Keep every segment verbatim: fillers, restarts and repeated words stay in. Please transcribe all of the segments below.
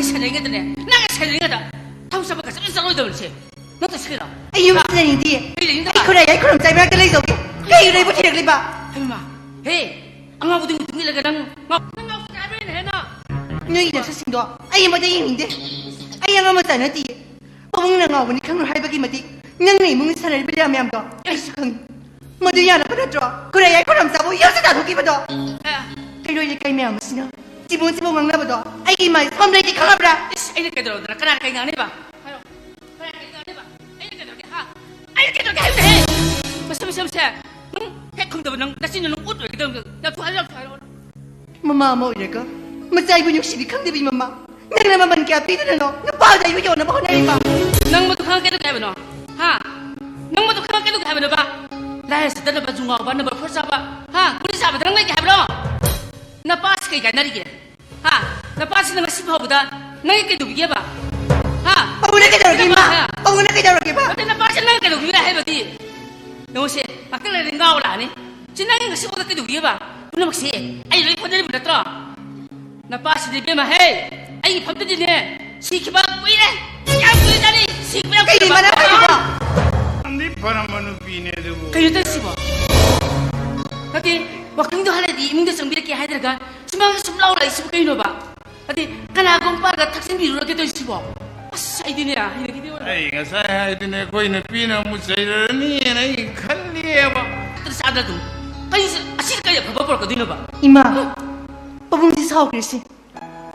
ꯁꯦꯟꯅꯔꯤꯉꯩꯗꯅꯦ, ꯅꯪꯅ ꯁꯦꯟꯅꯔꯤꯉꯩꯗ ꯊꯕꯛ ꯆꯠꯄ ꯀꯩꯁꯨ ꯆꯠꯂꯣꯏꯗꯕꯅꯤꯁꯦ꯫ ꯅꯪ ꯇꯧꯁꯤꯔꯣ? ꯑꯩ ꯌꯨꯝ ꯍꯥ? ꯁꯤꯟꯅꯅꯤꯡꯗꯦ꯫ ꯑꯩ ꯂꯩꯅꯤꯡꯗꯕ꯫ ꯑꯩ ꯈꯨꯔꯥꯏ, ꯑꯩ ꯈꯨꯔꯨꯝ ꯆꯥꯏ ꯃꯔꯛꯇ ꯂꯩꯖꯧꯒꯦ꯫ ꯀꯩꯒꯤꯅꯣ ꯑꯩꯕꯨ ꯊꯤꯔꯛꯂꯤꯕ? ꯍꯩꯃꯥ, ꯍꯦ, ꯑꯉꯥꯎꯕꯗꯨꯒꯤ ꯃꯇꯨꯡ ꯏꯜꯂꯒ ꯅꯪ ꯉꯥꯎ-, ꯅꯪ ꯉꯥꯎꯁꯤꯟꯅꯕ ꯍꯦꯟꯅ ꯍꯦꯟꯅ꯫ ꯅꯣꯏꯒꯤ ꯅꯁꯛꯁꯤꯡꯗꯣ ꯑꯩ ꯑꯃꯠꯇ ꯌꯦꯡꯅꯤꯡꯗꯦ꯫ ꯑꯩ ꯑꯉꯥꯡ ꯃꯆꯥ ꯅꯠꯇꯤꯌꯦ꯫ ꯄꯥꯕꯨꯡꯅ ꯉꯥꯎꯕꯅꯤ ꯈꯪꯂꯣꯏ ꯍꯥꯏꯕꯒꯤ ꯃꯇꯤꯛ ꯅꯪꯅ ꯏꯃꯨꯡꯗ ꯁꯥꯟꯅꯔꯤꯕ ꯂꯤꯂꯥ ꯃꯌꯥꯝꯗꯣ ꯑꯩꯁꯨ ꯈꯪꯉꯤ꯫ ꯃꯗꯨ ꯌꯥꯅꯕ ꯅꯠꯇ꯭ꯔꯣ ꯈꯨꯔꯥꯏ ꯌꯥꯏ ꯈꯨꯔꯥꯝ ꯆꯥꯕꯨ ꯌꯨꯝꯁꯤ ꯇꯥꯟꯊꯣꯛꯈꯤꯕꯗꯣ? ꯑꯦ꯫ ꯀꯩꯔꯣꯏ ꯂꯩꯀꯥꯏ ꯃꯌꯥꯝ ꯑꯁꯤꯅ ꯆꯤꯕꯣꯟ ꯆꯤꯕꯣꯟ ꯉꯥꯡꯅꯕꯗꯣ ꯑꯩꯒꯤ ꯏꯃꯥ ꯏꯐꯝ ꯂꯩꯇꯦ ꯈꯪꯉꯕ꯭ꯔꯥ? ꯏꯁ, ꯑꯩꯅ ꯀꯩꯗꯧꯔꯗꯅ? ꯀꯅꯥꯅ ꯀꯩ ꯉꯥꯡꯅꯩꯕ? ꯍꯥꯏꯔꯣ꯫ ꯀꯅꯥꯅ ꯀꯩ ꯉꯥꯡꯅꯩꯕ? ꯑꯩꯅ ꯀꯩꯗꯧꯔꯒꯦ, ꯍꯥ? ꯑꯩꯅ ꯀꯩꯗꯧꯔꯒꯦ ꯍꯥꯏꯕꯅꯦ, ꯍꯦ? ꯃꯁꯤ, ꯃꯁꯤ, ꯃꯁꯤ꯫ ꯅꯪ ꯍꯦꯛ ꯈꯪꯗꯕ ꯅꯪ ꯅꯆꯤꯟꯗꯣ ꯅꯪ ꯎꯠ ꯑꯣꯏꯒꯗꯕꯅꯤ꯫ ꯌꯥꯝ ꯊꯨ ꯍꯥꯏꯔꯣ, ꯌꯥꯝ ꯊꯨ ꯍꯥꯏꯔꯣ꯫ ꯃꯃꯥ ꯑꯃ ꯑꯣꯏꯔꯒ ꯃꯆꯥ ꯑꯩꯕꯨ ꯅꯨꯡꯁꯤꯕꯤ ꯈꯪꯗꯕꯤ ꯃꯃꯥ, ꯅꯪꯅ ꯃꯃꯜ ꯀꯌꯥ ꯄꯤꯗꯨꯅꯅꯣ ꯅꯨꯄꯥꯗ ꯑꯩꯕꯨ ꯌꯣꯟꯅꯕ ꯍꯣꯠꯅꯔꯤꯕ? ꯅꯪ ꯃꯗꯨ ꯈꯪꯉ ꯀꯩꯗꯧꯒꯦ ꯍꯥꯏꯕꯅꯣ? ꯍꯥ? ꯅꯪ ꯃꯗꯨ ꯈꯪꯉ ꯀꯩꯗꯧꯒꯦ ꯍꯥꯏꯕꯅꯣꯕ? ꯂꯥꯏꯔ ꯆꯠꯇꯅꯕ, ꯖꯨꯉꯥꯎꯕ, ꯅꯝꯕꯔ ꯐꯣꯔ ꯆꯥꯕ, ꯍꯥ? ꯒꯨꯂꯤ ꯆꯥꯕꯗ ꯅꯪ ꯂꯩꯒꯦ ꯍꯥꯏꯕ꯭ꯔꯣ? ꯅꯄꯥꯁꯤ ꯀꯩ ꯀꯥꯟꯅꯔꯤꯒꯦ? ꯍꯥ? ꯅꯄꯥꯁꯤꯅ ꯉꯁꯤ ꯐꯥꯎꯕꯗ ꯅꯪꯒꯤ ꯀꯩꯗꯧꯕꯤꯒꯦꯕ? ꯍꯥ? ꯄꯥꯕꯨꯡꯅ ꯀꯩꯗꯧꯔꯒꯦ, ꯏꯃꯥ? ꯍꯥ? ꯄꯥꯕꯨꯡꯅ ꯀꯩꯗꯧꯔꯒꯦꯕ? ꯅꯠꯇꯦ, ꯅꯄꯥꯁꯤꯅ ꯅꯪ ꯀꯩꯗꯧꯕꯤꯒꯦ ꯍꯥꯏꯕꯗꯤ? ꯌꯦꯡꯉꯨꯁꯦ, ꯉꯥꯛꯇꯪ ꯂꯩꯔꯗꯤ ꯉꯥꯎ ꯂꯥꯛꯑꯅꯤ꯫ ꯁꯤ ꯅꯪꯒꯤ ꯉꯁꯤ ꯐꯥꯎꯗ ꯀꯩꯗꯧꯕꯤꯒꯦꯕ? ꯄꯨꯝꯅꯃꯛꯁꯦ ꯑꯩ ꯂꯣꯏ ꯈꯣꯟꯖꯔꯤꯕ ꯅꯠꯇ꯭ꯔꯣ? ꯅꯄꯥꯁꯤꯗꯤ ꯏꯕꯦꯝꯃ, ꯍꯦ, ꯑꯩꯒꯤ ꯐꯝꯗꯗꯤꯅꯦ, ꯁꯤꯈꯤꯕ ꯀꯨꯏꯔꯦ꯫ ꯌꯥꯝ ꯀꯨꯏꯔꯖꯥꯠꯅꯤ꯫ ꯁꯤꯈꯤꯕ ꯌꯥꯝ ꯀꯩꯒꯤ ꯀꯨꯏꯔꯕ ꯃꯔꯝ ꯑꯣꯏꯔꯤꯕ? ꯌꯥꯝꯗꯤ ꯐꯔꯝꯕ ꯅꯨꯄꯤꯅꯦ ꯑꯗꯨꯕꯨ꯫ ꯀꯩꯅꯣ ꯇꯧꯔꯤꯁꯤꯕꯣ? ꯅꯠꯇꯦ, ꯋꯥꯀꯤꯡꯗꯣ ꯍꯜꯂꯗꯤ ꯏꯃꯨꯡꯗ ꯆꯪꯕꯤꯔꯛꯀꯦ ꯍꯥꯏꯗ꯭ꯔꯒ ꯁꯨꯃꯥꯡꯗ ꯁꯨꯝ ꯂꯥꯎ ꯂꯥꯛꯏꯁꯤꯕꯨ ꯀꯩꯅꯣꯕ? ꯑꯗꯤ ꯀꯅꯥꯒꯨꯝꯕ ꯄꯥꯔꯒ ꯊꯛꯆꯤꯟꯕꯤꯔꯨꯔꯒꯦ ꯇꯧꯔꯤꯁꯤꯕꯣ? ꯑꯁ, ꯑꯩꯗꯤꯅꯦ, ꯍꯩꯅꯈꯤꯗꯦ ꯑꯣꯏꯕ꯫ ꯑꯩ ꯉꯁꯥꯏ ꯍꯥꯏꯗꯨꯅꯦ, ꯑꯩꯈꯣꯏ ꯅꯨꯄꯤꯅ ꯑꯃꯨꯛ ꯆꯩꯔꯅꯤꯅ ꯑꯩ ꯈꯜꯂꯤꯑꯕ꯫ ꯆꯥꯗ꯭ꯔ ꯑꯗꯨꯝ꯫ ꯀꯩꯁꯦ, ꯑꯁꯤꯗ ꯀꯔꯤ ꯑꯐꯕ ꯄꯨꯔꯛꯀꯗꯣꯏꯅꯣꯕ? ꯏꯃꯥ, ꯄꯥꯕꯨꯡꯁꯤ ꯁꯥꯎꯈ꯭ꯔꯦꯁꯦ꯫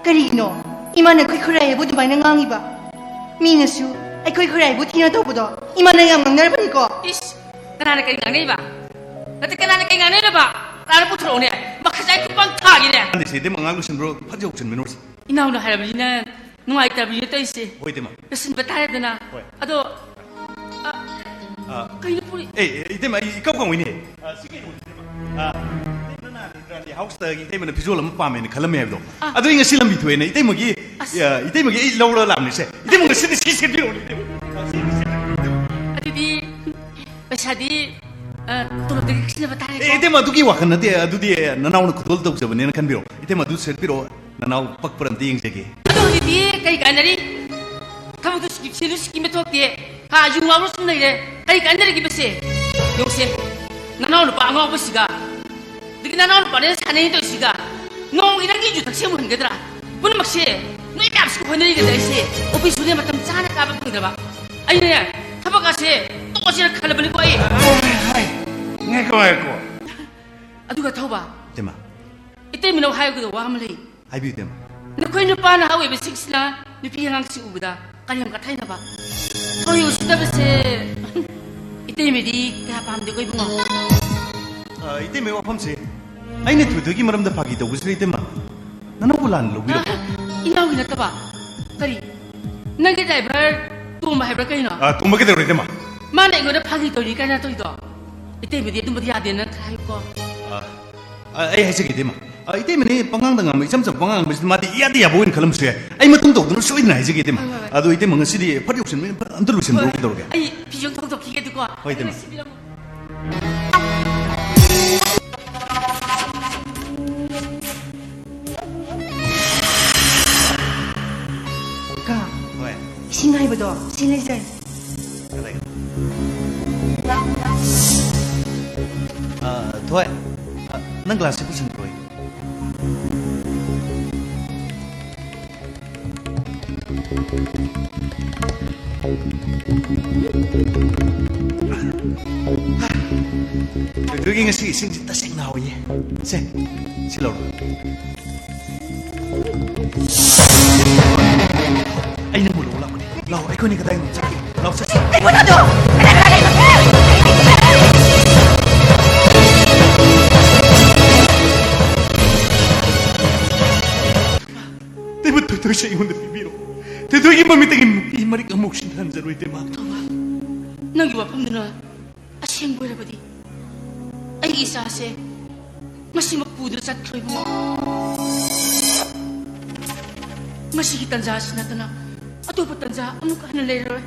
ꯀꯔꯤꯒꯤꯅꯣ ꯏꯃꯥꯅ ꯑꯩꯈꯣꯏ ꯈꯨꯔꯥꯏꯕꯨ ꯑꯗꯨꯃꯥꯏꯅ ꯉꯥꯡꯉꯤꯕ? ꯃꯤꯅꯁꯨ ꯑꯩꯈꯣꯏ ꯈꯨꯔꯥꯏꯕꯨ ꯊꯤꯅ ꯇꯧꯕꯗꯣ ꯏꯃꯥꯅ ꯌꯥꯝ ꯉꯥꯡꯅꯔꯕꯅꯤꯀꯣ꯫ ꯏꯁ, ꯀꯅꯥꯅ ꯀꯔꯤ ꯉꯥꯡꯅꯩꯕ? ꯅꯠꯇꯦ, ꯀꯅꯥꯅ ꯀꯔꯤ ꯉꯥꯡꯅꯩꯅꯣꯕ? ꯀꯅꯥꯅ ꯄꯨꯊꯣꯔꯛꯎꯅꯦ? ꯃꯈꯖꯥꯏ ꯈꯨꯄꯥꯛ ꯊꯥꯒꯦꯅꯦ꯫ ꯍꯥꯟꯅ ꯁꯤꯗꯤ ꯃꯉꯥꯡ ꯂꯣꯏꯁꯤꯟꯕ꯭ꯔꯣ? ꯐꯠ ꯌꯧꯁꯤꯟꯃꯤꯟꯅꯔꯨꯁꯤ꯫ ꯏꯅꯥꯎꯅ ꯍꯥꯏꯔꯕꯅꯤꯅ ꯅꯨꯡꯉꯥꯏꯇꯕꯅꯤꯅ ꯇꯧꯔꯤꯁꯦ꯫ ꯍꯣꯏ, ꯏꯇꯩꯃ꯫ ꯂꯣꯏꯁꯤꯟꯕ ꯇꯥꯔꯦꯗꯅ꯫ ꯍꯣꯏ꯫ ꯑꯗꯣ, ꯑ, ꯑ, ꯀꯩꯅꯣ ꯄꯨꯔꯤ? ꯑꯦ, ꯑꯦ, ꯏꯇꯩꯃ, ꯑꯩ ꯏꯀꯥꯎ ꯀꯥꯎꯏꯅꯦ꯫ ꯑ, ꯁꯤ ꯀꯩꯅꯣ, ꯏꯇꯩꯃ? ꯑ, ꯏꯇꯩꯃꯅ ꯅꯍꯥꯟ ꯏꯟꯗ꯭ꯔꯥꯅꯤ ꯍꯥꯎꯁꯇꯒꯤ ꯏꯇꯩꯃꯅ ꯐꯤꯖꯣꯜ ꯑꯃ ꯄꯥꯝꯃꯦꯅ ꯈꯜꯂꯝꯃꯦ ꯍꯥꯏꯕꯗꯣ꯫ ꯑ꯫ ꯑꯗꯣ ꯑꯩ ꯉꯁꯤ ꯂꯝꯕꯤ ꯊꯣꯛꯑꯦꯅ ꯏꯇꯩꯃꯒꯤ, ꯑꯁ꯫ ꯑ, ꯏꯇꯩꯃꯒꯤ ꯑꯩ ꯂꯧꯔ ꯂꯥꯛꯑꯕꯅꯤꯁꯦ꯫ ꯏꯇꯩꯃ ꯉꯁꯤꯗꯤ ꯁꯤ ꯁꯦꯠꯄꯤꯔꯛꯑꯣꯅꯦ, ꯏꯇꯩꯃ꯫ ꯑ, ꯁꯤ ꯁꯦꯠꯄꯤꯔꯛꯑꯣ꯫ ꯑꯗꯨꯗꯤ ꯄꯩꯁꯥꯗꯤ, ꯑ, ꯇꯣꯂꯣꯞꯇꯒꯤ ꯀꯛꯁꯤꯟꯅꯕ ꯇꯥꯔꯦꯀꯣ? ꯑꯦ, ꯏꯇꯩꯃ, ꯑꯗꯨꯒꯤ ꯋꯥꯈꯜ ꯅꯠꯇꯦ꯫ ꯑꯗꯨꯗꯤ ꯅꯅꯥꯎꯅ ꯈꯨꯗꯣꯜ ꯇꯧꯖꯕꯅꯦꯅ ꯈꯟꯕꯤꯔꯣ꯫ ꯏꯇꯩꯃ, ꯑꯗꯨ ꯁꯦꯠꯄꯤꯔꯛꯑꯣ꯫ ꯅꯅꯥꯎ ꯄꯛꯄ꯭ꯔ ꯑꯝꯇ ꯌꯦꯡꯖꯒꯦ꯫ ꯑꯗꯣ ꯍꯧꯖꯤꯛꯇꯤ ꯀꯩ ꯀꯥꯟꯅꯔꯤ? ꯊꯕꯛꯇꯨ ꯁꯤꯀꯤ-, ꯁꯤꯗꯨ ꯁꯤꯀꯤꯃ ꯊꯣꯛꯇꯦ꯫ ꯍꯥ, ꯌꯨ ꯉꯥꯎꯔ ꯁꯨꯝ ꯂꯩꯔꯦ꯫ ꯀꯩ ꯀꯥꯟꯅꯔꯤꯒꯦ ꯃꯁꯦ? ꯌꯦꯡꯉꯨꯁꯦ, ꯅꯅꯥꯎ ꯅꯨꯄꯥ ꯑꯉꯥꯎꯕꯁꯤꯒ, ꯑꯗꯒꯤ ꯅꯅꯥꯎ ꯅꯨꯄꯥꯅꯦ ꯁꯥꯟꯅꯩ ꯇꯧꯔꯤꯁꯤꯒ, ꯅꯣꯡꯃꯒꯤ ꯅꯪꯒꯤ ꯌꯨ ꯊꯛꯁꯦ ꯑꯃꯨꯛ ꯍꯟꯒꯗ꯭ꯔꯥ? ꯄꯨꯝꯅꯃꯛꯁꯦ ꯅꯣꯏ ꯃꯌꯥꯝꯁꯤꯒ ꯍꯣꯠꯅꯔꯤꯒꯗ ꯑꯩꯁꯦ ꯑꯣꯐꯤꯁꯁꯨꯅꯦ ꯃꯇꯝ ꯆꯥꯅ ꯀꯥꯕ ꯐꯪꯗ꯭ꯔꯕ꯫ ꯑꯩꯅꯅꯦ, ꯊꯕꯛ ꯑꯁꯦ ꯇꯣꯛꯑꯁꯤꯔ ꯈꯜꯂꯕꯅꯤꯀꯣ ꯑꯩ꯫ ꯍꯥꯏ, ꯍꯥꯏ, ꯉꯥꯏꯈꯣ, ꯉꯥꯏꯈꯣ꯫ ꯑꯗꯨꯒ ꯊꯧꯕ, ꯏꯇꯩꯃ꯫ ꯏꯇꯩꯃꯅ ꯍꯥꯏꯒꯗꯕ ꯋꯥ ꯑꯃ ꯂꯩ꯫ ꯍꯥꯏꯕꯤꯌꯨ, ꯏꯇꯩꯃ꯫ ꯅꯈꯣꯏ ꯅꯨꯄꯥ ꯅꯍꯥ ꯑꯣꯏꯕꯁꯤꯡꯁꯤꯅ ꯅꯨꯄꯤ ꯑꯉꯥꯡꯁꯤ ꯎꯕꯗ ꯀꯔꯦꯝ ꯀꯊꯥꯏꯅꯕ, ꯊꯧ ꯎꯁꯤꯠꯇꯕꯁꯦ ꯏꯇꯩꯃꯗꯤ ꯀꯌꯥ ꯄꯥꯝꯗꯦꯀꯣ, ꯏꯕꯨꯡꯉꯣ? ꯑ, ꯏꯇꯩꯃꯒꯤ ꯋꯥꯐꯝꯁꯦ ꯑꯩꯅ ꯊꯣꯏꯊꯣꯏꯒꯤ ꯃꯔꯝꯗ ꯐꯥꯒꯤ ꯇꯧꯕꯁꯤꯗ, ꯏꯇꯩꯃ, ꯅꯅꯥꯎꯕꯨ ꯂꯥꯟꯅ ꯂꯧꯕꯤꯔꯣ꯫ ꯑ, ꯏꯅꯥꯎꯒꯤ ꯅꯠꯇꯕ? ꯀꯔꯤ? ꯅꯪꯒꯤ ꯗ꯭ꯔꯥꯏꯚꯔ ꯇꯣꯝꯕ ꯍꯥꯏꯕ꯭ꯔꯥ ꯀꯩꯅꯣ? ꯑ, ꯇꯣꯝꯕ ꯀꯩꯗꯧꯔꯦ, ꯏꯇꯩꯃ? ꯃꯥꯅ ꯑꯩꯉꯣꯟꯗ ꯐꯥꯒꯤ ꯇꯧꯔꯤ ꯀꯥꯏꯅ ꯇꯧꯔꯤꯗꯣ? ꯏꯇꯩꯃꯗꯤ ꯑꯗꯨꯝꯕꯗꯤ ꯌꯥꯗꯦꯅ ꯈꯔ ꯍꯥꯏꯌꯨꯀꯣ꯫ ꯑ, ꯑ, ꯑꯩ ꯍꯥꯏꯖꯒꯦ, ꯏꯇꯩꯃ꯫ ꯑ, ꯏꯇꯩꯃꯅꯦ ꯄꯉꯥꯡꯗ ꯉꯥꯡꯕ, ꯏꯆꯝ ꯆꯝꯕ ꯄꯉꯥꯡ ꯉꯥꯡꯕꯁꯤꯗꯤ ꯃꯥꯗꯤ ꯏꯌꯥꯗ ꯌꯥꯕ ꯑꯣꯏꯅ ꯈꯜꯂꯝꯕꯁꯨ ꯌꯥꯏ꯫ ꯑꯩ ꯃꯇꯨꯡ ꯇꯧꯗꯅ ꯁꯣꯏꯗꯅ ꯍꯥꯏꯖꯒꯦ, ꯏꯇꯩꯃ꯫ ꯍꯣꯏ, ꯍꯣꯏ, ꯍꯣꯏ꯫ ꯑꯗꯣ ꯏꯇꯩꯃ ꯉꯁꯤꯗꯤ ꯐꯠ ꯌꯧꯁꯤꯟꯕ, ꯐꯠ ꯑꯝꯇ ꯂꯣꯏꯁꯤꯟꯕꯤꯔꯣ, ꯍꯣꯏ꯫ ꯀꯩꯗꯧꯔꯒꯦ? ꯑꯩ ꯐꯤꯖꯣꯜ ꯍꯣꯡꯗꯣꯛꯈꯤꯒꯦ ꯑꯗꯨꯀꯣ꯫ ꯍꯣꯏ, ꯏꯇꯩꯃ꯫ ꯑꯗꯨꯒ ꯁꯤꯕꯤꯔꯝꯃꯣ꯫ ꯀꯥ, ꯍꯣꯏ꯫ ꯏꯁꯤꯡ ꯍꯩꯕꯗꯣ ꯁꯤ ꯂꯩꯖꯔꯦ꯫ ꯀꯗꯥꯏꯗ? ꯑ, ꯊꯣꯏ, ꯑ, ꯅꯪ ꯒ꯭ꯂꯥꯁꯁꯦ ꯄꯨꯁꯤꯟꯈ꯭ꯔꯣ꯫ ꯊꯣꯏꯊꯣꯏꯒꯤ ꯉꯁꯤ ꯏꯁꯤꯡꯁꯤ ꯇꯁꯦꯡꯅ ꯍꯥꯎꯏꯌꯦ꯫ ꯁꯦ, ꯁꯤ ꯂꯧꯔꯣ꯫ ꯑꯩ ꯅꯪꯕꯨ ꯂꯧꯕ ꯂꯥꯛꯄꯅꯦ꯫ ꯂꯥꯛꯑꯣ, ꯑꯩꯈꯣꯏꯅꯤ ꯀꯗꯥꯏꯗꯅꯣ ꯆꯠꯀꯦ꯫ ꯂꯥꯛꯑꯣ, ꯆꯠꯁꯤ꯫ ꯑꯩꯉꯣꯟꯗ ꯇꯣ! ꯇꯦꯕꯨ ꯊꯣꯏꯊꯣꯏꯁꯦ ꯑꯩꯉꯣꯟꯗ ꯄꯤꯕꯤꯔꯣ꯫ ꯊꯣꯏꯊꯣꯏꯒꯤ ꯃꯃꯤꯠꯇꯒꯤ ꯃꯄꯤ ꯃꯔꯤꯛ ꯑꯃꯨꯛ ꯁꯤꯟꯊꯍꯟꯖꯔꯣꯏ, ꯏꯇꯩꯃ꯫ ꯇꯣꯝꯕ, ꯅꯪꯒꯤ ꯋꯥꯐꯝꯗꯨꯅ ꯑꯁꯦꯡꯕ ꯑꯣꯏꯔꯕꯗꯤ ꯑꯩꯒꯤ ꯏꯆꯥꯁꯦ ꯉꯁꯤꯃꯛ ꯄꯨꯗꯨꯅ ꯆꯠꯈ꯭ꯔꯣꯏꯕꯨ꯫ ꯃꯁꯤꯒꯤ ꯇꯟꯖꯥꯁꯤ ꯅꯠꯇꯅ ꯑꯇꯣꯞꯄ ꯇꯟꯖꯥ ꯑꯃꯨꯛ ꯍꯟꯅ ꯂꯩꯔꯔꯣꯏ꯫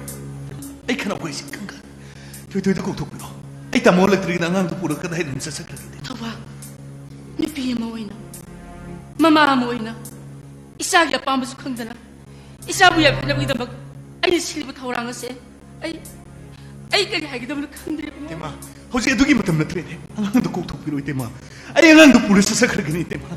ꯑꯩ ꯈꯅꯥꯎ ꯀꯩꯁꯤ ꯀꯪꯒ ꯊꯣꯏꯊꯣꯏꯗ ꯀꯧꯊꯣꯛꯄꯤꯔꯣ꯫ ꯑꯩ ꯇꯥꯃꯣ ꯍꯜꯂꯛꯇ꯭ꯔꯤꯉꯩꯗ ꯑꯉꯥꯡꯗꯨ ꯄꯨꯔꯒ ꯀꯗꯥꯏꯗꯅꯣ ꯆꯠꯆꯈ꯭ꯔꯒꯦ? ꯊꯧꯕꯥꯜ, ꯅꯨꯄꯤ ꯑꯃ ꯑꯣꯏꯅ, ꯃꯃꯥ ꯑꯃ ꯑꯣꯏꯅ, ꯏꯆꯥꯒꯤ ꯑꯄꯥꯝꯕꯁꯨ ꯈꯪꯗꯅ ꯏꯆꯥꯕꯨ ꯌꯥꯏꯐꯅꯕꯒꯤꯗꯃꯛ ꯑꯩꯅ ꯁꯤꯜꯂꯤꯕ ꯊꯧꯔꯥꯡ ꯑꯁꯦ ꯑꯩ ꯑꯩ ꯀꯔꯤ ꯍꯥꯏꯒꯗꯕꯅꯣ ꯈꯪꯗ꯭ꯔꯦ, ꯏꯕꯨꯡꯉꯣ꯫ ꯏꯇꯩꯃ, ꯍꯧꯖꯤꯛ ꯑꯗꯨꯒꯤ ꯃꯇꯝ ꯅꯠꯇ꯭ꯔꯦꯅꯦ꯫ ꯑꯉꯥꯡꯗꯣ ꯀꯣꯛꯊꯣꯛꯄꯤꯔꯣ, ꯏꯇꯩꯃ꯫ ꯑꯩ ꯑꯉꯥꯡꯗꯣ ꯄꯨꯔ ꯆꯠꯆꯈ꯭ꯔꯒꯅꯤ, ꯏꯇꯩꯃ꯫